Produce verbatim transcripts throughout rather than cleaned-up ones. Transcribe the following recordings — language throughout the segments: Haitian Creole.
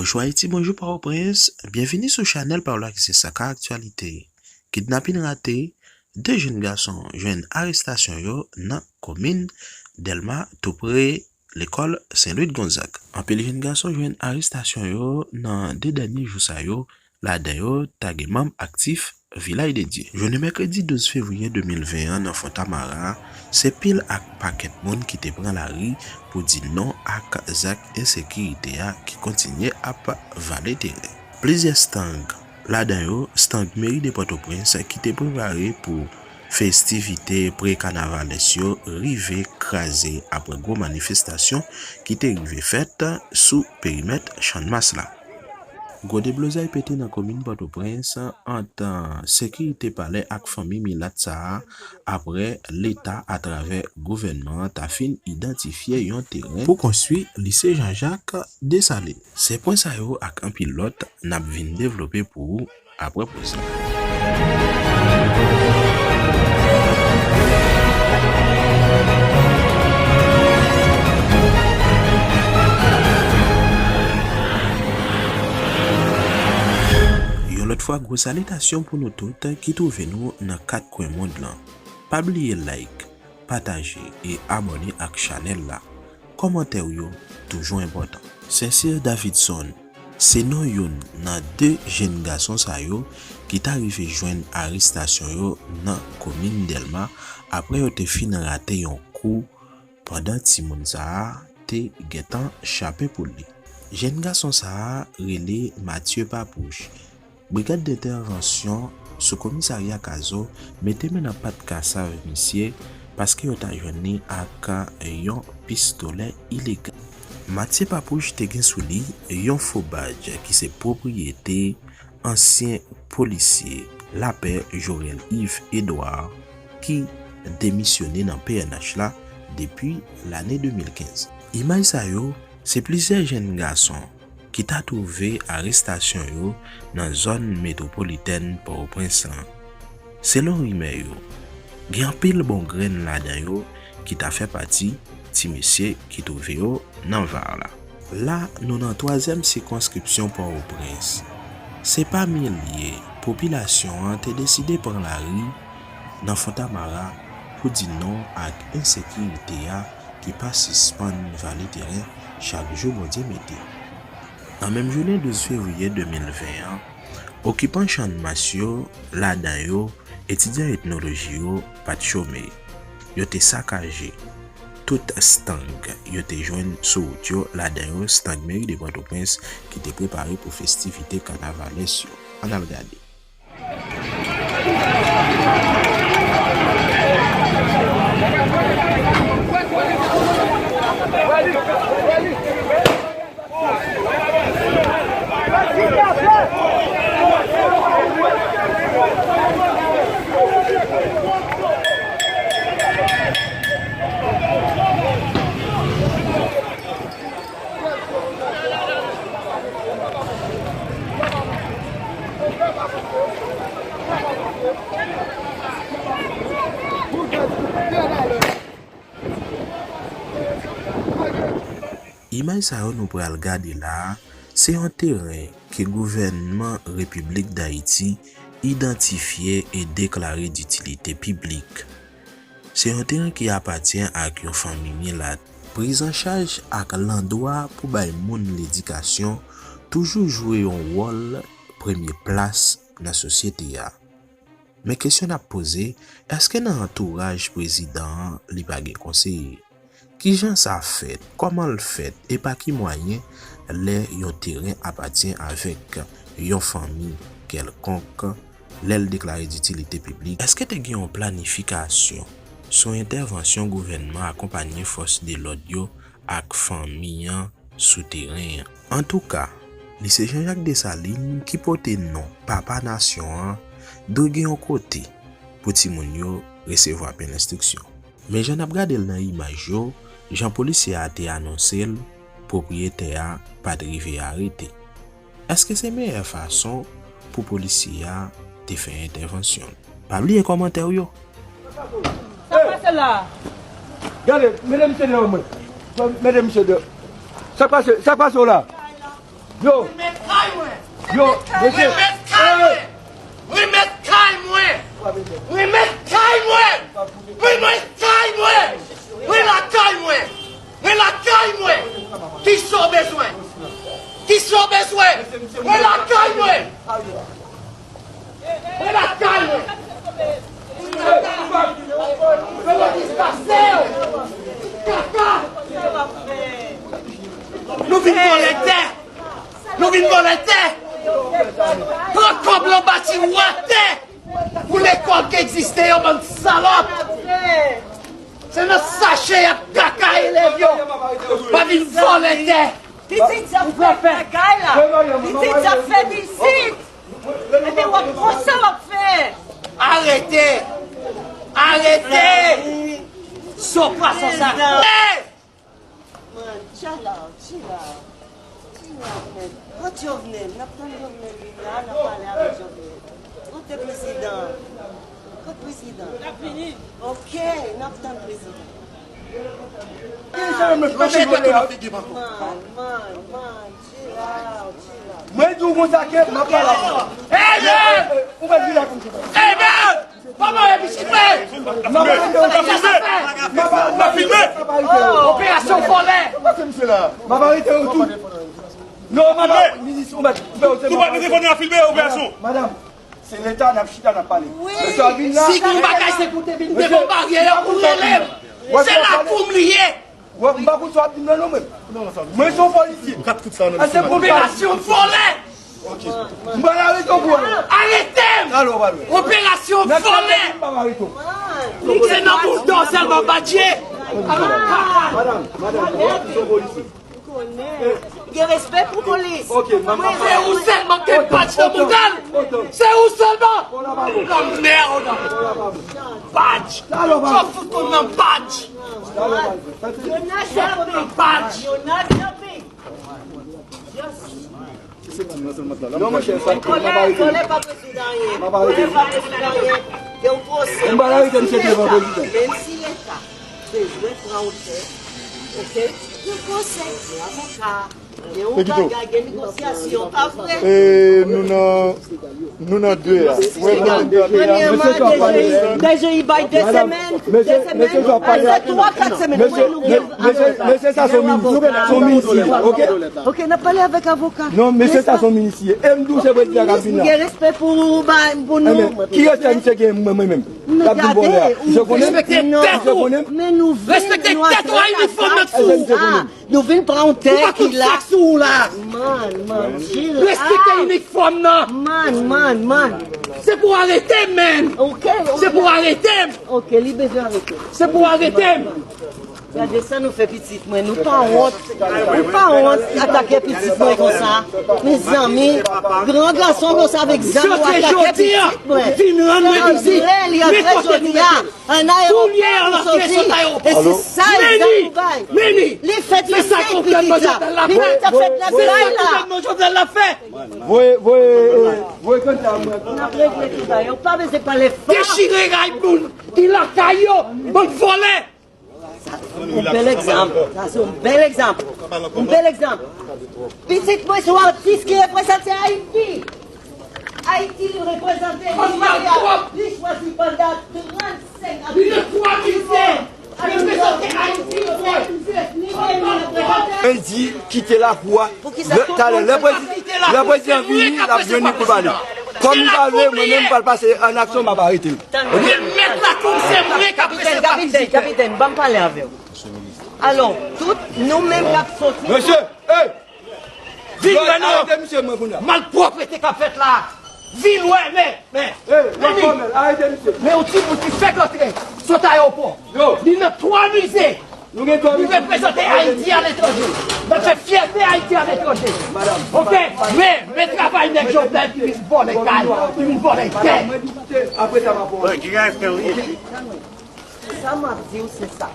True Haiti, bonjou Pòtoprens, byenvini sou chanèl pa w la ki se Sa Ka Aktyalite. Kidnapin rate, de jèn gason jwenn arestasyon yo nan komin Dèlma, tou pre lekòl Sen Lwi Gonzag. Anpil jèn gason jwenn arestasyon yo nan de dènye jou sa yo, ladan yo ta gen manm aktif Vilaj de Dye. Jounen mèkredi douz fevriye de mil ven an nan Fontamara, se pil ak pakèt moun ki te pran lari pou di non ak zak ensekirite a ki kontinye ap vale teren. Plizyè stang, ladan yo stang meri de Pòtoprens ki te prepare pou festivite pre-kanavalès yo, rive kraze apre gwo manifestasyon ki te rive fèt sou perimèt Channmas la. Gwo deblozay pete nan komin Pòtoprens ant sekirite palè ak fanmi milat sa a, apre Leta atravè gouvènman an ta fin idantifye yon teren pou konstwi Lise Jean Jacques Dessalines. Se pwen sa yo ak anpil lòt n ap vin devlope pou ou apre poz la. Yon lòt fwa, gwo salitasyon pou nou tout ki twouve nou nan kat kwen mond lan. Pa bliye like, pataje e abòne ak chanèl la. Kòmantè w yo toujou enpòtan. Sincere Davidson se non youn nan de jèn gason sa yo ki ta rive jwenn arestasyon yo nan komin Dèlma, apre yo te fin rate yon kou pandan timoun sa a te gentan chape pou li. Jèn gason sa a rele Mathieu Papouche. Brigad dentèvansyon sou komisarya Kazo mete men nan pat kasav misye, paske yo ta jwenn li ak yon pistolè ilegal. Mathieu Papouche te gen sou li yon fo badj ki se pwopriyete ansyen polisye Lapè Jorel Yves Edouard, ki demisyone nan P N H la depi lane de mil kenz. Imaj sa yo, se plizyè jèn gason ki ta twouve arestasyon yo nan zòn metwopolitèn Pòtoprens lan. Selon rimè yo, gen anpil bon grenn ladan yo ki ta fè pati ti mesye ki twouve yo nan var la. La, nou nan twazyèm sikonskripsyon Pòtoprens. Se pa milye popilasyon an te deside pran lari nan Fontamara pou di non ak ensekirite a ki pa sispann vale teren chak jou Bondye mete. Nan menm jounen douz fevriye de mil ven an, okipan Channmas yo, ladan yo etidyan etnoloji yo, pa t chome. Yo te sakaje tout stang yo te jwenn sou wout yo, ladan yo stang meri de Pòtoprens ki te prepare pou festivite kanavalès yo. Ann al gade. Imaj sa yo nou pral gade la a, se yon teren ke gouvènman Repiblik Dayiti idantifye e deklare ditilite piblik. Se yon teren ki apatyen ak yon fanmi milat. Prizanchaj ak landwa pou bay moun ledikasyon toujou jwe yon wòl premye plas nan sosyete a. Men kesyon n ap poze, èske nan antouraj prezidan an li pa gen konseye? Kijan sa fèt? Kòman l fèt? E pa ki mwayen lè yon teren apatyen avèk yon fanmi kèlkonk, lè l deklare ditilite piblik? Èske te gen yon planifikasyon sou entèvansyon gouvènman akonpanye fòs de lòd yo ak fanmi an sou teren an? Antouka, Lise Jean Jacques Dessalines ki pote non Papa Nasyon an dwe gen yon kote pou timoun yo resevwa pen lenstriksyon. Men jan n ap gade l nan imaj yo, jan polisye a te anonse l, pwopriyetè a pa t rive arete. Èske se meyè fason pou polisye a te fè entèvansyon l? Pa bliye kòmantè w yo. Sa k pase la? Gade, mete misye deyò mwen. Mete misye deyò. Sa k pase, sa k pase w la? Yo! Yo, mesye! Remèt kay mwen! Remèt kay mwen! Remèt kay mwen! Remèt kay mwen! Mwen lakay mwen! Mwen lakay mwen! Kisa w bezwen? Kisa w bezwen? Mwen lakay mwen! Mwen lakay mwen! Mwen lakay mwen! Kaka! Nou vin vòlè tè! Nou vin vòlè tè! Pran kòb lan bati w atè! Pou lekòl ki egziste yo, bann salòp! Se nan sache y ap kaka elèv yo! Pa vin vòlè tè! Pitit sa fèt lakay la! Pitit sa fèt isit! Epi w ap konsa w ap fè! Arete! Arete! Son pwason sa! Hey! Man, chill out, chill out. Chill out, man. Kot Jovenel? N ap tann Jovenel vin la, n ap pale avèk Jovenel. Kote prezidan? Kot prezidan? L ap vini. Ok, n ap tann prezidan. Man, man, man, chill out, chill out. Mwen di w konsa ke m ap pale avè w. Hey, man! Ou mèt vin la konsa. Hey, man! Papa, e pitit mwen! M ap arete yo tou. M ap arete yo tou. Operasyon vòlè! M ap arete yo tou. Non, m ap minis ou mèt koupe yo. Tou pa te fè nou filme operasyon. Madanm, se leta n ap chita n ap pale. Mesye a vin la. Si gon bagay se pou te vin devan baryè a pou rele m. Se la kou m li ye. Wè, m pa konn sa w ap di m nan non mwen. Mwen se yon polisye. Kat kout sa nan. Operasyon vòlè! M pral arete w pou wè. Arete m! Talè w pral wè. Operasyon vòlè! M p ap arete w. Se nan boul dò sèlman badje. Madanm, madanm, wè, se yon polisye. Gen respè pou polis. Se ou sèlman ki gen badj nan mouda l. Se ou sèlman. Lanmèd. Badj. Talè w pral wè. Sa fout konn nan badj. Yo not jumping. Yo not jumping. Non, monchè, sa m ap arete. Vòlè pa rezoud anyen. M ap arete. Vòlè pa rezoud anyen. Gen yon pwosè. M pral arete misye devan prezidan. Menm si leta bezwen pran otè, ok? Gen pwosè, gen avoka. Gen yon bagay, gen negosyasyon, pa vre? E nou nan, nou nan de a. Premyèman, D J, D J bay de semèn, de semèn, se twa, kat semèn. Mesye, mesye, sa se yon minis. Se yon minis li ye, ok? Ok, n ap pale avèk avoka. Non, mesye, sa se yon minis li ye. E m di w se prezidan k ap vin la. M gen respè pou, ba, pou nou. Ki respè misye gen mwen, mwen menm? L ap vin vòlè a. Misye konnen m? Respekte tèt ou. Men nou vin, nou ap fè kaka. Nou vin pran yon tè ki la. Ou pa konn sa k sou ou la. Man, man, chill. Respekte inifòm nan. Man, man, man. Se pou arete m, man. Ok, ok. Se pou arete m. Ok, li bezwen arete. Se pou arete m. Gade sa nou fè pitit mwen. Nou pa wont. Nou pa wont atake pitit mwen konsa. Mezanmi, gran gason konsa avèk zam ou atake pitit mwen. Vin rann mwen vizit. Li antre jodi a. An ayewopò pou soti. E se sa egzanp ou bay. Li fèt, li fèt pitit la. Pitit la fèt nan kay la. Voye, voye, eh, voye kanta mwen. N ap regle tout bagay. Ou pa bezwen pale fò. Dechire kay moun ki lakay yo. Bann vòlè. Sa se yon bèl egzanp. Sa se yon bèl egzanp. Yon bèl egzanp. Pitit mwen se yon atis ki reprezante Ayiti. Ayiti li reprezante, li chwazi pandan trannsenk ane. Li nan twa mize. Reprezante Ayiti, reprezante. Mwen di kite lakou a. Talè, lè prezidan, lè prezidan vini, l ap jwenn li pou pale. Kòm li pa vle, mwen menm m pral pase an aksyon, m ap arete l. Remèt lakou, se mwen k ap resevwa vizitè. Kapitèn, kapitèn, ban m pale avè w. Alò, tout nou menm k ap soti. Mesye, hey! Vin wè non. Arete misye mwen kounye a. Malpwòpte k ap fèt la. Vin wè, men, men. Hey, men, men, arete misye. Men yon timoun ki fèk antre, sot ayewopò. Li nan twa mize. Nou gen twa mize. Nou reprezante Ayiti aletranje. N ap fè fyète Ayiti aletranje. Madanm. Ok? Men, men travay nèg Jovenel ki vin vòlè kay, ki vin vòlè tè. Madanm, mwen di kite, apre sa m ap wè. Sa m ap di w se sa.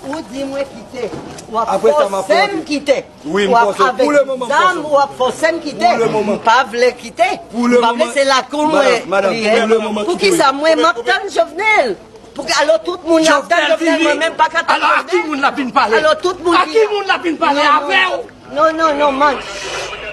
Ou di mwen kite. W ap fòse m kite. W ap avèk zam, w ap fòse m kite. M pa vle kite. M pa vle, se lakou mwen li ye. Poukisa mwen m ap tann Jovenel? Pou alò tout moun ap tann Jovenel, mwen menm pa ka tann Jovenel? Alò a ki moun l ap vin pale? Alò tout moun ki la. A ki moun l ap vin pale? Avè w? Non, non, non, man.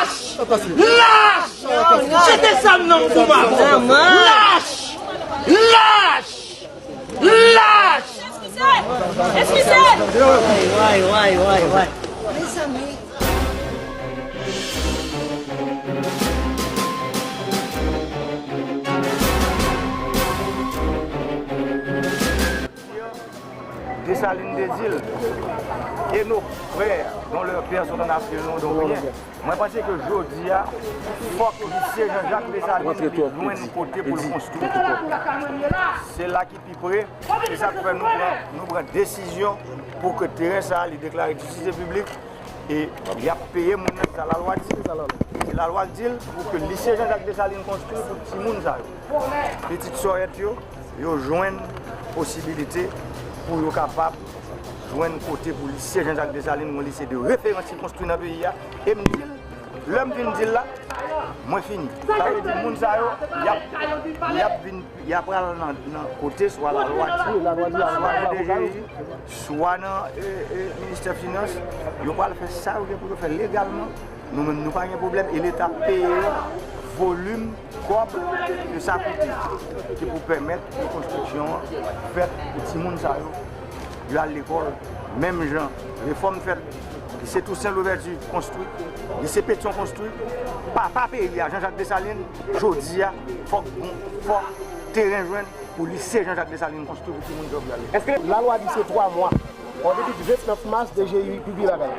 Lach! Lach! Jete zam nan pou papa! Lach! Lach! Lach! Eskize! Way, way, way, way, way. Desalin de Dil, e nos frères dont leurs pères sont en Afrique, non, donc rien. Mwen panse ke jodi a, fòk lise Jean Jacques Dessalines li jwenn kote pou l konstwi. Se la ki pi pre. Se sa k fè nou pran, nou pran desizyon pou ke teren sa a, li deklare ditilite piblik. E y ap peye moun nan, se sa lalwa di. Se lalwa k di l pou ke lise Jean Jacques Dessalines konstwi pou timoun sa yo. Pitit sòrèt yo, yo jwenn posibilite pou yo kapab jwenn kote pou lise Jean Jacques Dessalines, yon lise de referans ki konstwi nan peyi a. E m di l, lè m fin di l la, mwen fini. Sa vle di moun sa yo, y ap, y ap vin, y ap pral nan, nan kote swa lalwa di, swa nan D G I, swa nan, e, e, ministè finans, yo pral fè sa yo gen pou yo fè legalman. Nou menm, nou pa gen pwoblèm e Leta peye yo volim kòb ke sa koute, ki pou pèmèt ke konstriksyon an fèt pou timoun sa yo, yo al lekòl, menm jan refòm fèt, lise Toussaint Louverture konstwi, lise Pétion konstwi, papa peyi a, Jean Jacques Dessalines, jodi a, fòk gon, fòk teren jwenn pou lise Jean Jacques Dessalines konstwi pou timoun Jovenel yo. Èske lalwa di se twa mwa? Bon, depi di vennèf mas, D G I pibliye bagay la.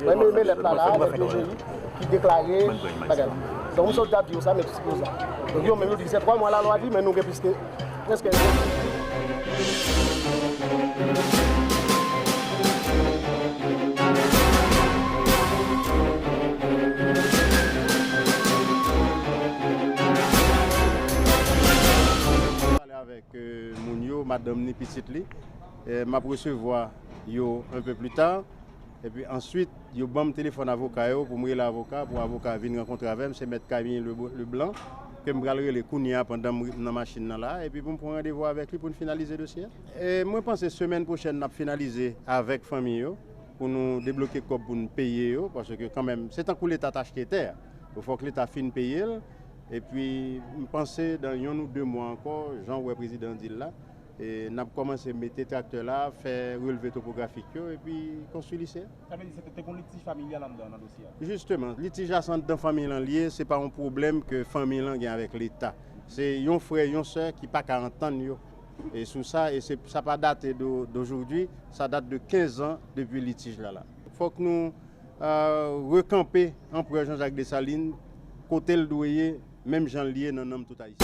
Mwen menm lèt la la, avèk D G I ki deklare bagay la. Donk, m sot ap di yo sa, men plis ke sa. Donk, yo menm yo di se twa mwa lalwa di, men nou gen plis ke, prèske. Pale avèk, euh, moun yo, madanm ni, pitit li. Eh, m ap resevwa yo un peu plus tard. Epi answit, yo ban m telefòn avoka yo pou m rele avoka, pou avoka vin rankontre avè m. Se mèt Camille Le, Leblanc, ke m pral rele kounye a pandan m nan machin nan la, epi pou m pran randevou avèk li pou n finalize dosye a. E mwen panse semèn pwochèn n ap finalize avèk fanmi yo, pou nou debloke kòb pou n peye yo, paske kanmenm, se tankou Leta t achte tè a. Fòk Leta fin peye l, epi m panse dan yonn ou de mwa ankò, jan w wè prezidan di l la, e n ap kòmanse mete traktè la, fè relve topografik yo, epi konstwi lise a. Sa vle di se te, te gon litij familyal anndan nan dosye a? Jisteman, litij la se anndan fanmi lan l ye, se pa yon pwoblèm ke fanmi lan gen avèk Leta. Se yon frè, yon sè ki pa ka antann yo. E sou sa, e se, sa pa date de, d'aujourd'hui, sa date de quinze ans depi litij la la. Fòk nou, euh, rekanpe Anperè Jean Jacques Dessalines kote l dwe ye, menm jan l ye nan nanm tout Ayisyen.